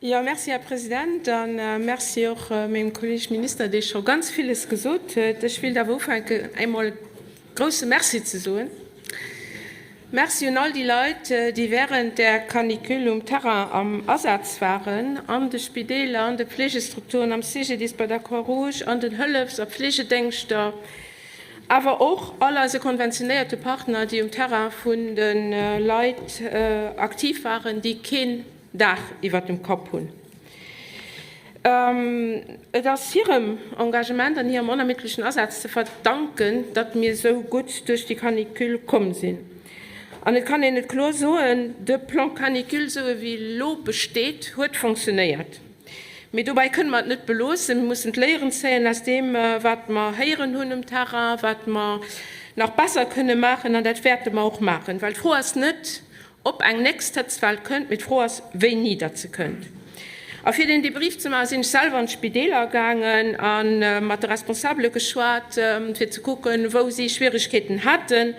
Jo, merci, Här President, a merci och mengem Kolleeg Minister, dee scho ganz villes gesot huet. Ech wéilt awer ufänken, emol e grouse Merci ze soen. Merci un all déi Leit, déi während där Canicule um Terrain am Asaz waren, an de Spideeler, an de Pflegestrukturen, am CGDIS, bei der Croix-Rouge, an den Hëllefs a Pflegedéngschter, awer och all eise konventionéierte Partner, déi um Terrain vun de Leit aktiv waren, déi keen Daach iwwert dem Kapp hunn. Et ass hirem Engagement an hirem onermiddlechen Asaz ze verdanken, datt mir esou gutt duerch déi Canicule komm sinn. An et kann een et kloer soen, De Plan Canicule, esou ewéi elo besteet, huet fonctionnéiert. Mee dobäi kënne mer et net beloossen. Mir mussen d'Léieren zéien aus deem, wat mer héieren hunn um Terrain, wat mer nach besser kënne maachen. An dat wäerte mer och maachen. Well d'Fro ass net, ob eng nächst Hëtztwell kënnt, mee d'Fro ass, wéini datt se kënnt. A fir deen Debrief ze maachen, sinn ech selwer an d'Spideeler gaangen a mat de Responsabele geschwat, fir ze kucken, wou si Schwieregkeeten haten.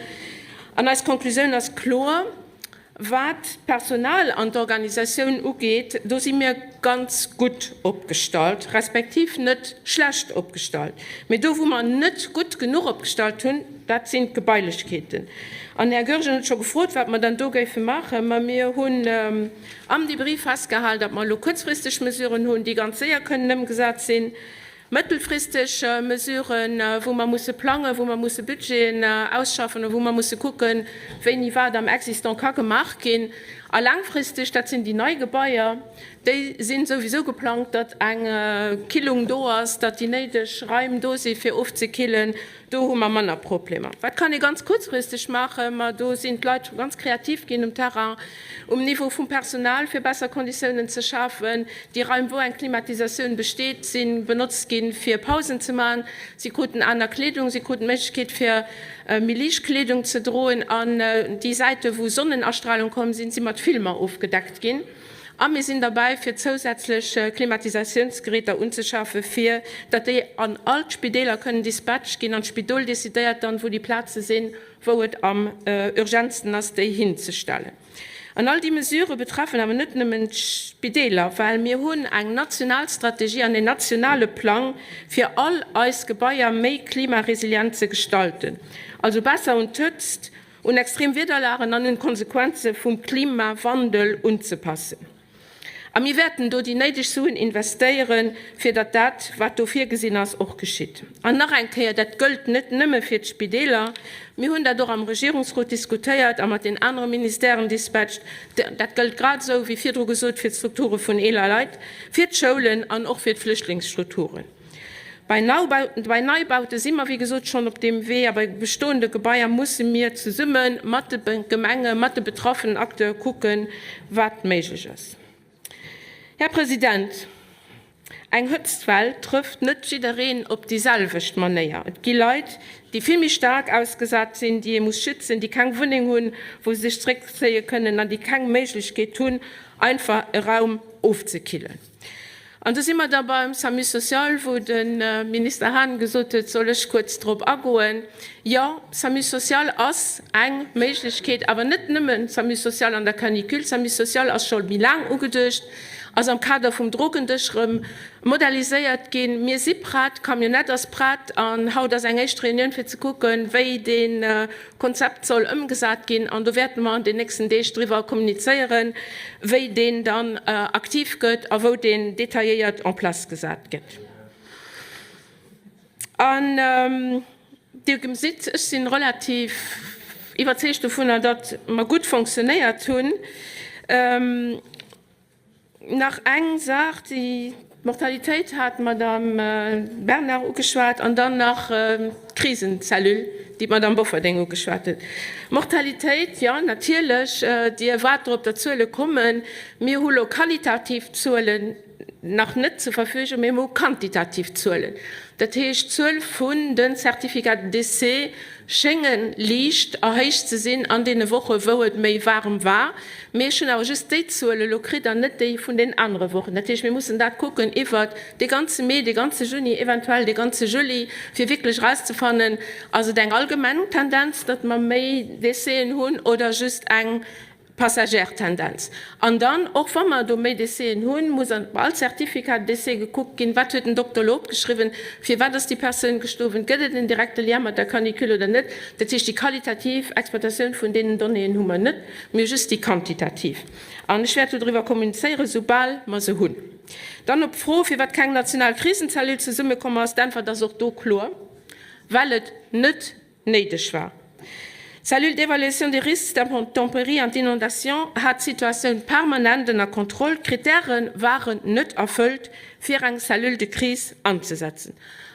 An eis Konklusioun ass kloer, Wat d'Personal an d'Organisatioun ugeet, do si mir ganz gutt opgestallt, respektiv net schlecht opgestallt. Mee do, wou mer net gutt genuch opgestallt hunn, dat sinn d'Gebailechkeeten. An den Här Goergen huet scho gefrot, wat mer dann do géife maachen. Ma mir hunn am Debrief festgehalen, datt mer elo kuerzfristeg Mesuren hunn, déi ganz séier kënnen ëmgesat sinn. Mëttelfristeg Mesuren, wou mer musse plangen, wou mer musse Budgeten ausschaffen a wou mer musse kucken, wéini wat am Existant ka gemaach ginn. A laangfristeg, dat sinn déi nei Gebaier, déi si souwisou geplangt, datt eng Killung do ass, datt déi néideg Raim do si fir ofzekillen. Do hu mer manner Problemer. Wat kann ee ganz kuerzfristeg maachen? Ma do sinn d'Leit scho ganz kreativ ginn um Terrain, um Niveau vum Personal, fir besser Konditiounen ze schafen. Déi Raim, wou eng Klimatisatioun besteet, si benotzt ginn, fir Pausen ze maachen. Si kruten aner Kleedung, si kruten d'Méiglechkeet, fir méi liicht Kleedung ze droen. An déi Säite, wou Sonnenastralung komm sinn, si mat Filmer ofgedeckt ginn. A mir sinn derbäi, fir zousätzlech Klimatisatiounsgeräter unzeschafen, fir datt déi an all d'Spideeler kënnen dispatcht ginn. An d'Spidol decidéiert dann, wou déi Plaze sinn, wou et am urgentsten ass, déi hinzestellen. An all déi Mesurë betreffen awer net nëmmen d'Spideeler, well mir hunn eng national Strategie an en nationale Plang, fir all eis Gebaier méi klimaresilient ze gestalten, also besser un d'Hëtzt, un extrem Wiederlagen an un d'Konsequenze vum Klimawandel unzepassen. A mir wäerten do déi néideg Suen investéieren, fir datt dat, wat do virgesinn ass, och geschitt. An nach eng Kéier, dat gëllt net nëmme fir d'Spideeler. Mir hunn dat och am Regierungsrot diskutéiert a mat den anere Ministèren dispatcht. Dat gëllt grad esou, wéi virdru gesot, fir d'Strukture vun eeler Leit, fir d'Schoulen an och fir d'Flüchtlingsstrukturen. Bei Neibaute si mer, wéi gesot, schonn op deem Wee a bei bestoende Gebaier musse mir zesumme mat de Gemenge, mat de betraffenen Acteure kucken, wat méiglech ass. Här President, eng Hëtztwell trëfft net jiddereen op déi selwecht Manéier. Et gi Leit, déi vill méi staark ausgesat sinn, déi ee muss schützen, déi keng Wunneng hunn, wou se sech zréckzéie kënnen an déi keng Méiglechkeet hunn, einfach e Raum ofzekillen. An do si mer da beim Samu social, wou de Minister Hahn gesot huet, soll ech kuerz drop agoen. Jo, Samu social ass eng Méiglechkeet, awer net nëmme Samu social an der Canicule. Samu social ass scho méi laang ugeduecht, ass am Kader vum Drogendësch erëm modelliséiert ginn. Mir si prett, d'Camionnette ass prett an haut ass eng éischt Reunioun, fir ze kucken, wéi dee Konzept soll ëmgesat ginn an do wäerte mer an den nächsten Deeg driwwer kommunizéieren, wéi deen dann aktiv gëtt a wou deen detailléiert en place gesat gëtt. An Dir gesitt, ech si relativ iwwerzeegt dovunner, datt mer gutt fonctionnéiert hunn. Nach eng Saach, déi d'Mortalitéit hat d'Madame Bernard ugeschwat, an dann nach d'Krisenzellule, déi d'Madame Bofferding ugeschwat huet. Mortalitéit, jo, natierlech, Dir waart drop, datt Zuele kommen. Mir hu lo qualitativ Zuelen nach net zur Verfügung, mee mir hu quantitativ Zuelen. Dat heescht, d'Zuel vun de Certificats de décès schénge liicht erhéicht ze sinn an deene Woche wou et méi waarem war. Mee ech hunn awer just déi Zuel elo kritt an net déi vun den anere Wochen. Dat heescht, mir mussen dat kucken iwwert dee ganze Mee, dee ganze Juni, eventuell dee ganze Juli, fir wierklech erauszefannen, ass et eng allgemeng Tendenz, datt mer méi Décèsen hunn oder just eng. Passagère Tendenz. An dann, och wa mer do méi Décèsen hunn, muss an all Certificat de décès gekuckt ginn, wat huet den Dokter elo opgeschriwwen, firwat ass déi Persoun gestuerwen, gëtt et en direkte Lien mat der Canicule oder net. Dat heescht, déi qualitativ Exploitatioun vun deenen Donnéeën hu mer net, mir hu just déi quantitativ. An ech wäert dodriwwer kommunizéieren, soubal mer se hunn. Dann op d'Fro, firwat keng national Krisenzellule zesummekomm ass, d'Äntwert ass och do kloer, well et net néideg war. D'Cellule d'évaluation des risques d'intempéries an d'inondations hat d'Situatioun permanent ënner Kontroll. D'Krittäre waren net erfëllt, fir eng Cellule de crise anzesetzen.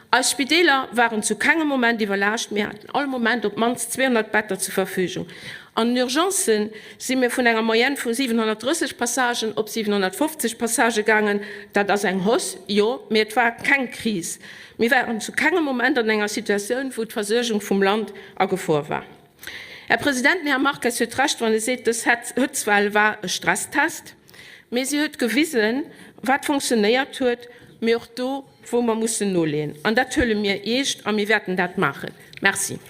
Eis Spideeler waren zu kengem Moment iwwerlaascht, mir haten all Moment op d'mannst 200 Better zur Verfügung. An den Urgencë si mir vun enger Moyenne vu 730 Passagen op 750 Passagë gaangen. Dat ass eng Hausse, jo, mee et war keng Kris. Mir waren zu kengem Moment an enger Situatioun, wou d'Versuergung vum Land a Gefor war. Här President, den Här Marques huet Recht, wann e seet, dës Hëtztwell war e Stresstest. Mee si huet gewisen, wat fonctionnéiert huet, mee och do, wou mer mussen noleeën. An dat huele mir eescht a mir wäerten dat maachen. Merci.